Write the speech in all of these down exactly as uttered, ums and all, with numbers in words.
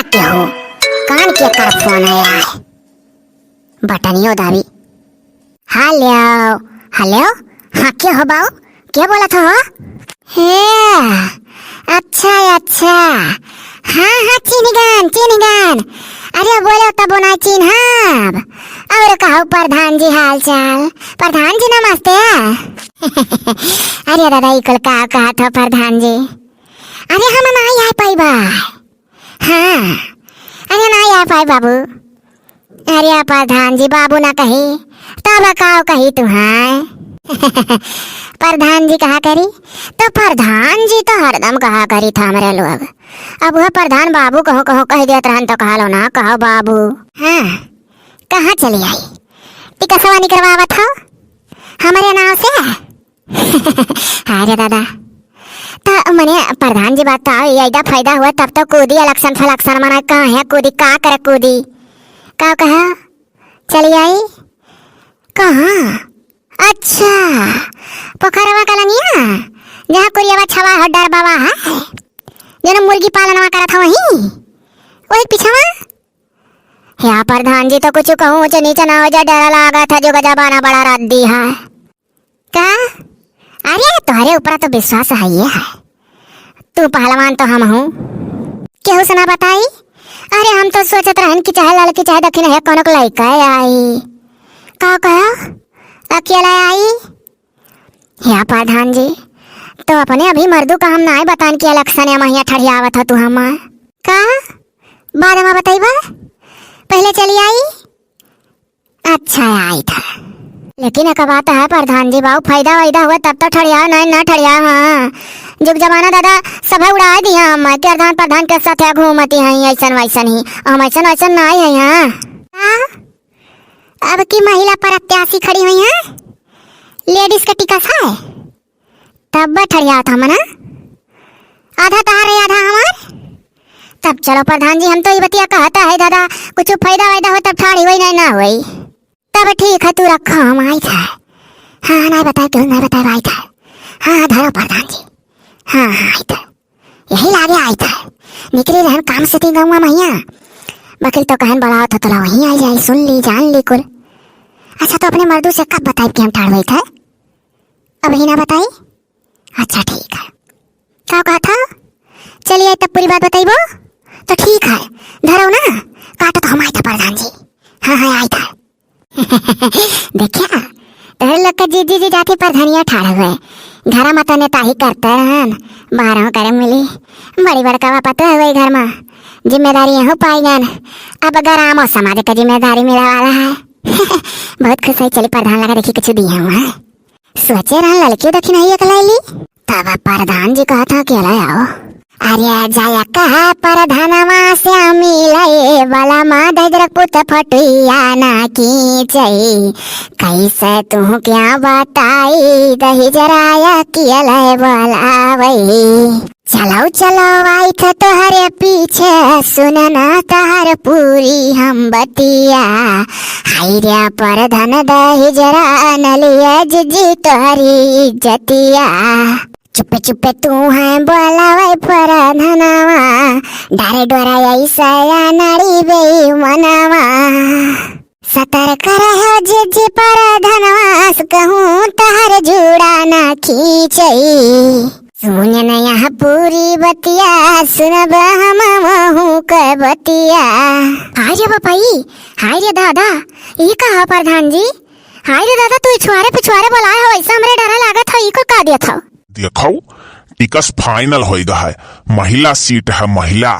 के हो? कान के कर फोन आया है? बटनियो दाबी। हेलो, हेलो, हाँ, के हो बाऊ? के बोलत हो? हे, अच्छा, अच्छा। हाँ, हाँ, चिन्हिगन, चिन्हिगन। अरे बोलो तबो ना चिन्हब। और कहू प्रधान जी हाल चाल? प्रधान जी नमस्ते। अरे दादा, ई कुल का कहत हो प्रधान जी? अरे हम नाई आ पाइबा। हाँ, अरे नाई आ पाई बाबू। अरे प्रधान जी बाबू ना कही, तब काव कही तुहाय? प्रधान जी कहा करी, तो प्रधान जी तो हरदम कहा करी था हमरे लोग। अब वह प्रधान बाबू कहूँ कहूँ कह देत रहन तो कहा लो ना, कहो बाबू। हाँ, कहाँ चली आई? टिकसवा निकरवावत हो हमरे नाव से? हाय रे दादा, त मने प्रधान जी बात तो आओ, ये ऐदा फायदा हुआ तब तो कूदी इलेक्शन फलेक्शन मना कहाँ है कूदी, का करे कूदी, का कहा चली आई? कहाँ? अच्छा, पोखरवा कलंगिया, जहाँ कुरियवा छवा हो डर बाबा है, जौन मुर्गी पालनवा करत हो वहीं, वही पीछवा। या प्रधान जी तो कुछ कहूँ ऊँच नीच ना हो जा, डरा लागत है, जुग जमाना बड़ा रद्दी है। का? अरे तोहरे ऊपर तो विश्वास है ये है, तू पहलवान तो हम हूँ। केहू से ना बताई? अरे हम तो सोचत रहन कि चाहे लड़की चाहे दक्षिण है, कौनो के लइका आई। का कहा? अकेला आई? या प्रधान जी, तो अपने अभी मर्दू का हम नाय बतान कि इलेक्शन या महिया ठड़ियावत ह तू हमार। का? बाद में बताइबा, पहले चली आई। अच्छा, आई था। लेकिन एक बात है प्रधान जी, बाऊ फायदा वायदा हुआ तब तो ठड़िया, नहीं ना ठड़िया। हाँ, जुग जमाना दादा सभे उड़ाए दिया हम, प्रधान प्रधान के साथ घूमती हैं ऐसन वैसन ही, हम ऐसन वैसन नाय है। हाँ, हाँ? अब की महिला प्रत्याशी खड़ी हुई हैं, लेडीज के टिकट है, तब ठड़ियावत हम ना, आधा तहार है आधा हमार। तब चलो प्रधान जी, हम तो ई बतिया कहता है दादा, कुछ फायदा वायदा हो तब ठाड़ी होई, नहीं ना होई। तब ठीक है, तू रखो, हम आई था। हाँ, नहीं बताए, क्यों नहीं बताए, आई था। हाँ, धरो प्रधान जी। हाँ, हाँ, आई था। यही लागे आई था। निकली रहन काम से तीन गौवा महिया। वकील तो कहन बड़ा होता, तोला वहीं आई जाए, सुन ली, जान ली कुल। अच्छा, तो अपने मर्दू से कब बताई कि हम ठाड़ हुई था? अब ही ना बताई? अच्छा, ठीक है। का कहा था? चलिए, तब पूरी बात बताइबो। तो ठीक है, धरो ना, काटो तो हम आई था प्रधान जी। हाँ, हाँ, आई था। देखा, तोहरे लोग के जीजी जी जाति पर धनिया ठाड़ हुए। घरा में तो नेताही करते रहन, बाहरों करे मिली। बड़ी बड़का बापा तो हुए घर में, जिम्मेदारी यहू पाई गन। अब ग्रामो समाज के जिम्मेदारी मिले वाला है। बहुत खुश है, चली प्रधान लगा देखी कुछ दिए हुआ है। सोचे रहन लड़की दखिनही एक लैली। तब प्रधान जी कहत ह, "अकेला आओ।" अरे जाया कहा प्रधानवा से मिले वाला माँ दहिजरक पुत फटुइया ना खींचई। कैसे तू क्या बताई दहिजरा अकेला बोलावई। चलो चलो आई थ तोहरे पीछे सुनना तोहर पूरी हम बतिया। हाय रे परधन दहिजरा न लिया जिजी तोहरी इज्जतिया। चुप्पे चुप्पे तू है बोलावे परधनवा, डरे डोरा ऐसा या नारी बेईमनवा। सतर्क रहो जिजी परधनवा से कहूँ तहर जूड़ा ना खींचई। सुन न यह पूरी बतिया, सुनब हम वहू के बतिया। हाय रे बपई, हाय रे दादा, ई का ह प्रधान जी? हाय रे दादा, तू इछुआरे पिछुआरे बोलाए हो, ऐसा हमरे डरा लागत हो, ई को का दियत हो? देखो, टिकस final होइ गा है, महिला सीट है, महिला।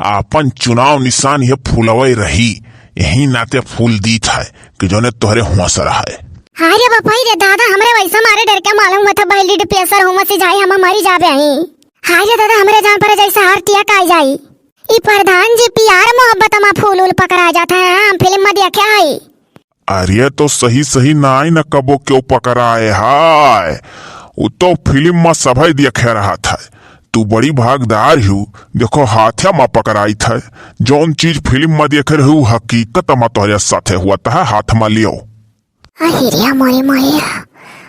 आपन चुनाव निशान ये फूलवै रही, यही नाते फूल दीत है कि जौने तोहरे हुआस रहे। हाय रे बपई रे दादा, हमरे वैसा मारे डर के मालूम हुआ था, बहली डिपेसर हुआ से जाई, हम मरी जाबे ही। हाय रे दादा, हमरे जान पर जैसा heart attack आ जाई। ई प्रधान जी प्यार मोहब्बत मा फूल उल पकड़ा जात है, हम फिल्म मा देखे हई। अरे तो सही सही नाई न कबो क्यों पकड़ाए हाय, उ तो फिल्म मा सभई देखे रहत है। तू बड़ी भागदार हू, देखो हाथे मा पकड़ाइत है। जौन चीज फिल्म मा देखे रहू, हकीकत मा तोहरे साथे हुआ तह हाथ मा लियो। अहिरिया मोरी मोरिया,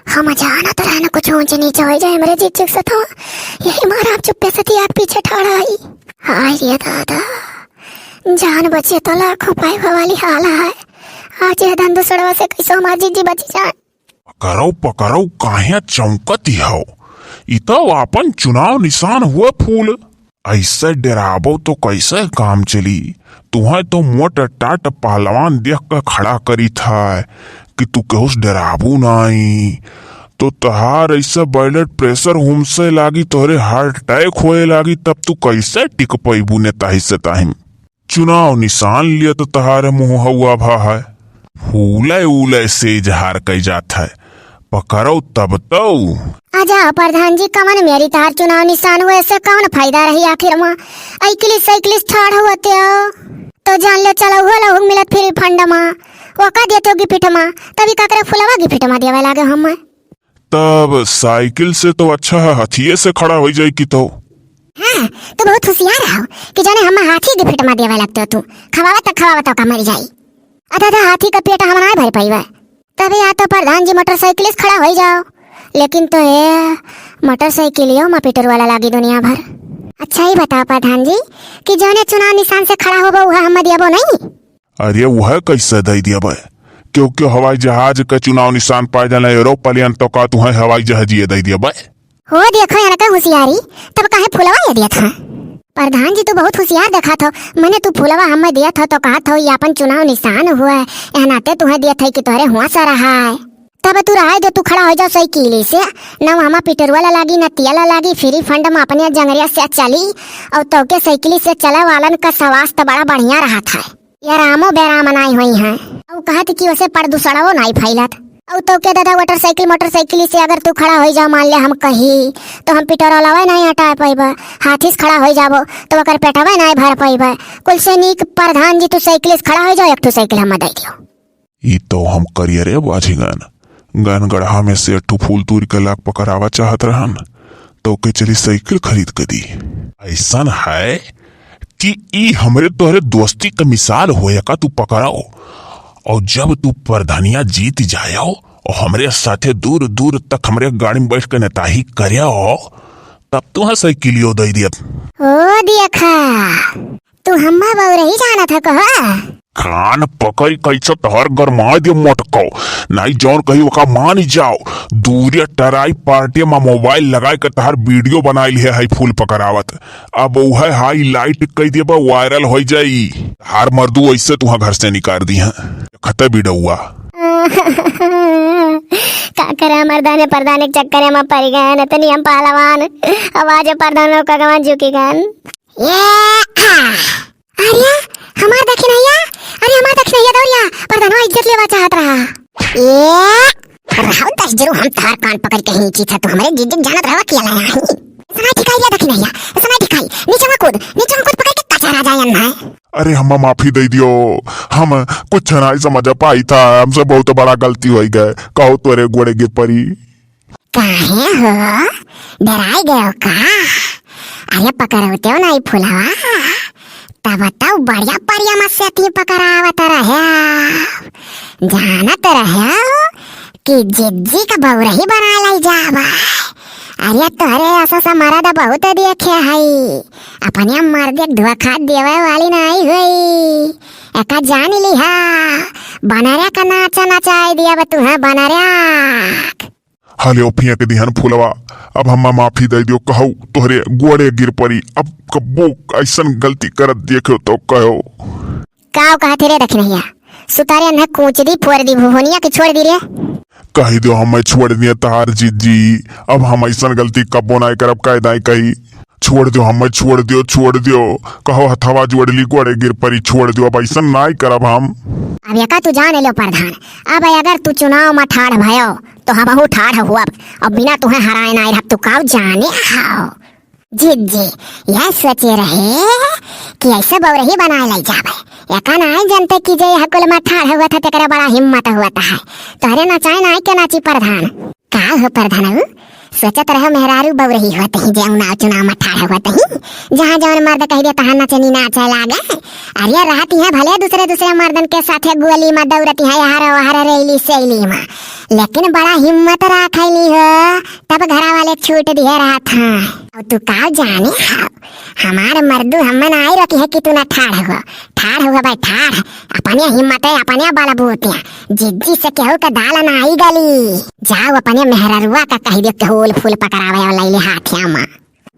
हम जानत रहन कुछ ऊंच नीच होइ जाए हमरे जिज्जिक से तो, यही मारा आप चुप्पे से तिया के पीछे ठाड़ा आई। हाय रे दादा, जान बचे तो लाखों पाए वाली हाल है। आज यह धन दुसड़वा से कैसो हमार जिज्जी बची जान। पकड़ो, पकड़ो, काहे चौंकत हौ? ई तो आपन चुनाव निशान हुए फूल। ऐसे डेराबो तो कैसे काम चली? तुहें तो मोट टाट पहलवान देख के खड़ा करीत है कि तू केहू से डेराबू नाई। तो तहार ऐसे blood pressure हुमसे लागी, तोहरे heart attack होए लागी, तब तू कैसे टिक पैबू नेताही से ताही? चुनाव निशान लिए तो तहारे मुँह हवा भा है। फूले उले से इजहार कई जात है। पकड़ो तब तो। आ जाओ प्रधान जी, कवन मेरी तहार चुनाव निशान हुए से कवन फायदा रही आखिर मा? ऐकलिस सैकलिस ठाड़ हुअते हो तो जान ले चलो हो लहुक मिलत free fund मा। ओका देते हो गिफ्ट मा, तभी काकरे फुलवा गिफ्ट मा देवे लागे हम। तब साइकिल से तो अच्छा है, हथिये से खड़ा होइ जाई की तो। हाँ, तू बहुत होशियार हो कि जाने हम हाथी गिफ्ट मा देवे लगते हो तू। खवावा तक खवावा तो का मर जाई। अदा, अदा, हाथी का पेट हम ना भर पाइबे। तबे या तो प्रधान जी मोटरसाइकिल से खड़ा होइ जाओ, लेकिन तो ये मोटरसाइकिलियो मा पेट्रोल वाला लागी दुनिया भर। अच्छा ही बताओ प्रधान जी कि जौने चुनाव निशान से खड़ा होबो वह हम दियाबो नहीं? अरे वह कैसे दे दियाबे? क्योंकि हवाई जहाज के चुनाव निशान पाए जाना एरोप्लेन, तो का तुहें हवाई जहाजिए दे दियाबे? हो देखो इनका होशियारी, तब काहे फुलवा ये दिया था? प्रधान जी तू बहुत होशियार देखा था, मैंने तू फुलवा हमें दिया था तो कहा था ये अपन चुनाव निशान हुआ है, यह नाते तुहें दिया था कि तोहरे हुआ सा रहा है। तब तू रहा दे, तू खड़ा हो जाओ साइकिल से, न हमा पेट्रोल लागी, न तेल लागी, free fund मा अपने जंगरिया से चली, और तो के साइकिल से चले वालन का स्वास्थ्य बड़ा बढ़िया रहा था। ये रामो बेराम नाई होई हैं। अउ कहत कि ओसे प्रदूषणवो नाई फैलत। अउ तो के दादा मोटरसाइकिल, मोटरसाइकिल से अगर तू खड़ा होई जाओ, मान ले हम कही, तो हम पेट्रोलवे नाई हटाए पइबे। हाथी से खड़ा होई जाबो, तो ओकर पेटवे नाई भर पइबे। कुल से नीक प्रधान जी तू साइकिल से खड़ा होई जाओ, एक ठो साइकिल हम दे दियो। ई तो हम करिया रे बाझिगन। गनगढ़ा में से एक ठो फूल तूर के लाग पकड़ावा चाहत रहन, तो के चली साइकिल खरीद के दी। ऐसन है कि ई हमरे तोहरे दोस्ती का मिसाल होए का तू पकड़ाओ। और जब तू प्रधनिया जीत जायो और हमरे साथे दूर दूर तक हमरे गाड़ी में बैठ के नेताही करियो, तब तुहें साइकिलियो दे दियत। ओ देखा, तू हम्मा बउरही जानत ह कहो? कान पकड़ी कैसे तोहर गरमाए दे मोटको। नाई जौन कही ओका मान जाओ। दूरिया टराई पार्टी मा मोबाइल लगाए के तोहर वीडियो बनाई लिहे है फूल पकड़ावत। अब उहे हाईलाइट कई देबा, वायरल होई जाई। हार मर्दू ऐसे तुहा घर से निकाल दी हैं। खते बिडौआ। का करे मर्दाने प्रधान के चक्कर में पड़ गए न तनी हम पहलवान। आवाज प्रधान लोग का गवान झुकी गन। ये, आ, अरे, हमार दखिनैया, अरे, हमार दखिनैया दौरिया, प्रधानवा इज्जत लेवा चाहत रहा। ये, राहुल दस जरू हम तार कान पकड़ के ही चीथा, तू हमरे जिज्जन जानत रहवा किया लाया है। ऐसा नहीं ठिकाई या दखिनैया, ऐसा नहीं ठिकाई, नीचे में कूद, नीचे में कूद पकड़ के कचरा जाए अन्ना है। अरे, हमें माफी दे दियो, हम कुछ नहीं समझ पाई था, हमसे बहुत बड़ा गलती हो गए, कहो तोरे गोड़े गिर पड़ी। काहे हो? डराई गयो का? अरे पकड़ौते हो नहीं फुलवा, तब तो बढ़िया परिया मस्यती पकड़ावत रहे, जानत रहे कि जिज्जी का बउरही बना लाई जाबा। अरे तोहरे ऐसा सा मरद बहुत देखे हई, अपने मर्द एक धोखा देवे वाली नहीं हुई, एका जान लिहा, बनरिया का नाच नचाई दिया बा तुहा बनरिया। हाले ओ फेंक दिहन फूलवा, अब हम्मा माफी दे दियो, कहू तोहरे गोड़े गिर पड़ी, अब कब्बो ऐसन गलती करत देखो तो कहो। काव कहत रे दखिनैया, सुतारे अन्हा कूच दी, फोड़ दी भुभुनिया के छोड़ दी रे। कही दियो हमें छोड़ दिए तहार जिज्जी, अब हम ऐसन गलती कब्बो ना करब, कह दाई कही। छोड़ दियो हमें, छोड़ दियो, छोड़ दियो, कहो हथवा जोड़ ली, गोड़े गिर पड़ी, छोड़ दियो, अब ऐसन ना करब हम। अब एका तू जान लो प्रधान, अब अगर तू चुनाव में ठाढ़ भयो, तो हमहू ठाढ़ हुअब, अब बिना तुहें हराए ना रहब, तू काव जाने हाव। जिज्जी, यह सोचे रहे कि ऐसे बउरही बनाए ले जाबे, एका नाई जनते कि जे यह कुल में ठाढ़ हुआ था, तेकरे बड़ा हिम्मत हुआ था है, तोहरे नचाए नाई के नाची प्रधान। का हो प्रधानऊ, सोचत रहो मेहरारू बउरही होत ही, जे उनाव चुनाव में ठाढ़ होत ही, जहाँ जौन मर्द कह दे तहाँ नचनी नाचे लागे। अरे रहती है भले दूसरे दूसरे मर्दन के साथे गोली में दौड़ती है, हर हर रैली सैली में, लेकिन बड़ा हिम्मत रखैली हो, तब घरा वाले छूट दिए रहत हैं। और तू का जाने हो, हमार मर्दू, हमें ना आई रोकी है कि तू ना ठाड़ हुआ। ठाड़ हुआ भाई, ठाड़। अपने हिम्मत है, अपने बलबूते। जिज्जी से केहू के दाल ना आई गली। जाओ अपने मेहररुआ का कह दियो कि होल फूल पकड़ावे और लैले हाथिया मा।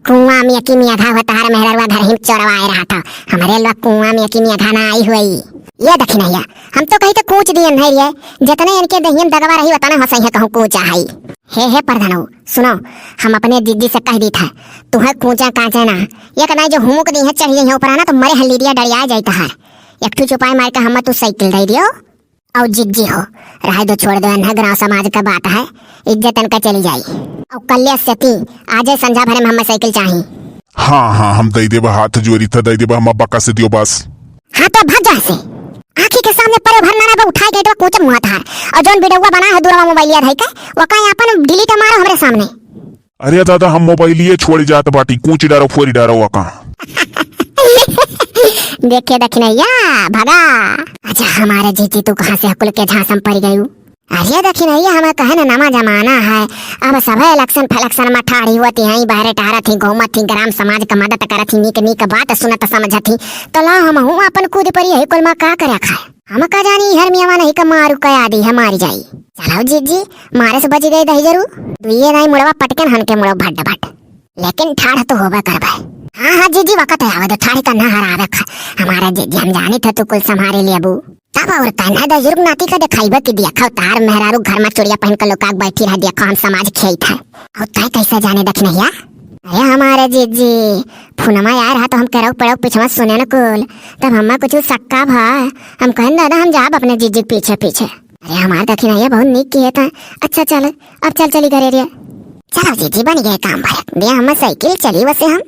कुआं में की मेधा हो तहार मेहररुआ घर ही चोरवाए रहा था। हमरे लोग कुआं में की मेधा ना आई हुई। ये दखिनैया, हम तो कही तो कूच दियन है रे। जितने इनके दहियन दगवा रही उतने हंसई है कहूँ कूचा है। हे, हे प्रधानो, सुनो, हम अपने जिज्जी से कह दी था, तुहे कूचा काचा ना, एक ना जो हुमुक दी है चढ़ जाइए ऊपर ना तो मरे हल्लीरिया डरिया जाई तहार। एक ठू चुपाई मार के हम तू साइकिल दे दियो। और जिज्जी हो, रह दो, छोड़ दो, इन्हें गाँव समाज का बात है, इज्जत इनका चली जाई। और कल्ले से ती, आज संझा भरे में हमें साइकिल चाही। हाँ, हाँ, हम दे देबा, हाथ जोड़ी था, दे देबा, हम बका से दियो बस। हाँ तो भाग जा से। आँखी के सामने परे भर ना बा, उठाए के तो कूच मुँह थार। और जौन वीडियोवा बना है दूरवा मोबाइलिया धई के, वका अपन डिलीट मारो हमरे सामने। अरे दादा, हम मोबाइलिए छोड़ जात बाटी, कूच डारो, फोरी डारो वका। देखे दखिनैया, भगा। अच्छा हमारे जीजी, तू कहाँ से हकुल के झांसम पड़ गयू? अरे दखिनैया, हमें कहे न नवा जमाना है, अब सब इलेक्शन फैलेक्शन में ठाड़ी होती हैं, बहरे टहरत ही, घूमत ही, ग्राम समाज का मदद करत ही, नीक नीक बात सुनत समझत ही, तो ला हम हूँ अपन कूद पर यही कुल में का करे खाए। हम का जानी हर मियावा नहीं का मारू का आदि है मारी जाई। चलो जीजी, मारे से बच गए दही जरू। दुइये नहीं मुड़वा पटकन हन के मुड़ो भट भट। लेकिन ठाढ़ तो होबे करबे। हाँ, हाँ, जीजी, वकत है, आवे दो, ठाढ़ का ना हरावे खा। हमारा जीजी, हम जानी थे तू कुल संभारे लेबू। तब और कहना दे, जुर्ग नाती का दिखाइबे कि देखो, तार मेहरारू घर में चुड़िया पहन के लुका के बैठी रह, देखो, हम समाज खेत है। और तय कैसे जाने दखिनैया? अरे हमारे जीजी, फोनमा आए रहा तो हम केरौ पेड़ौ पिछवा सुने न कुल, तब हम्मा कुछ सक्का भा, हम कहन दादा हम जाब अपने जीजी के पीछे पीछे। अरे हमार दखिनैया बहुत नीक किहे था। अच्छा चल, अब चल चली घरे रे। चलो जीजी बन गए काम भरत, दे हम साइकिल चली वसे हम।